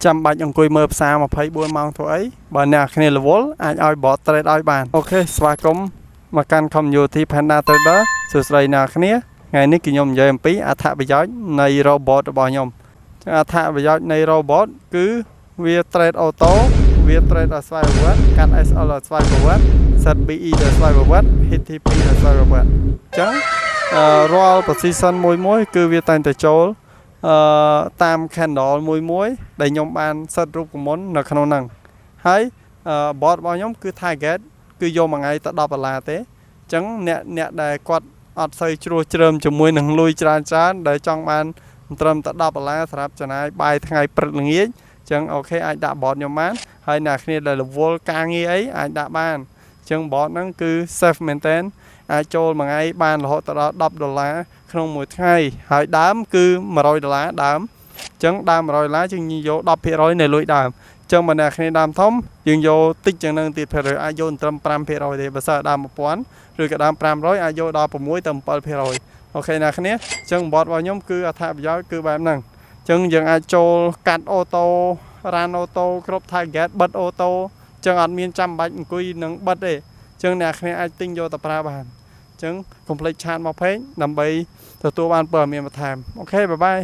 ចាំបាច់អង្គុយមើលផ្សារ24ម៉ោងធ្វើអីបើអ្នកគ្នារវល់អាចឲ្យ bot trade ឲ្យបាន OK ស្វាគមន៍មកកាន់ community Panda Trader។ សួស្តីអ្នកគ្នាថ្ងៃនេះគឺខ្ញុំនិយាយអំពីអត្ថប្រយោជន៍នៃ robot របស់ខ្ញុំ។ចឹងអត្ថប្រយោជន៍នៃ robot គឺវា trade auto វា trade ឲ្យស្វ័យប្រវត្តិកាត់ SL ឲ្យស្វ័យប្រវត្តិ set BE ដល់ស្វ័យប្រវត្តិ hit TP ដល់ស្វ័យប្រវត្តិអញ្ចឹងអឺរាល់ position មួយមួយគឺវាតែងតែចូលតាម candle មួយមួយដែលខ្ញុំបាន set រូបមន្តនៅក្នុងហ្នឹងហើយអឺ bot របស់ខ្ញុំគឺ target គឺយកមួយថ្ងៃទៅ10ដុល្លារទេអញ្ចឹងអ្នកអ្នកដែលគាត់អត់សូវជ្រួសជ្រើមជាមួយនឹងលុយច្រើនច្រើនដែលចង់បានត្រឹមតែ10ដុល្លារសម្រាប់ចំណាយបាយថ្ងៃព្រឹកល្ងាចអញ្ចឹង OK អាចដាក់ bot ខ្ញុំបានហើយអ្នកគ្នាដែលរវល់ការងារអីអាចដាក់បានអញ្ចឹង bot ហ្នឹងគឺ safe មែនតើអាចចូលមួយថ្ងៃបានរហូតដល់10ដុល្លារក្នុងមួយថ្ងៃហើយដើមគឺ100ដុល្លារដើមអញ្ចឹងដើម100ដុល្លារជាងយក10%នៃលុយដើមអញ្ចឹងបើអ្នកគ្នាដើមធំយើងយកតិចជាងនឹងទៀតភាគរយអាចយកត្រឹម5%ទេបើសិនដើម1000ឬក៏ដើម500អាចយកដល់6ទៅ7% OK អ្នកគ្នាអញ្ចឹង bot របស់ខ្ញុំគឺអត្ថប្រយោជន៍គឺបែបហ្នឹងអញ្ចឹងយើងអាចចូលកាត់ auto run auto គ្រប់ target បិទ auto អញ្ចឹងអត់មានចាំបាច់អង្គុយនឹងបិទទេអញ្ចឹងអ្នកគ្នាអាចទិញយកទៅប្រើបានអញ្ចឹងកុំភ្លេច chat មក page ដើម្បីទទួលបានព័ត៌មានបន្ថែម។ OK, bye bye.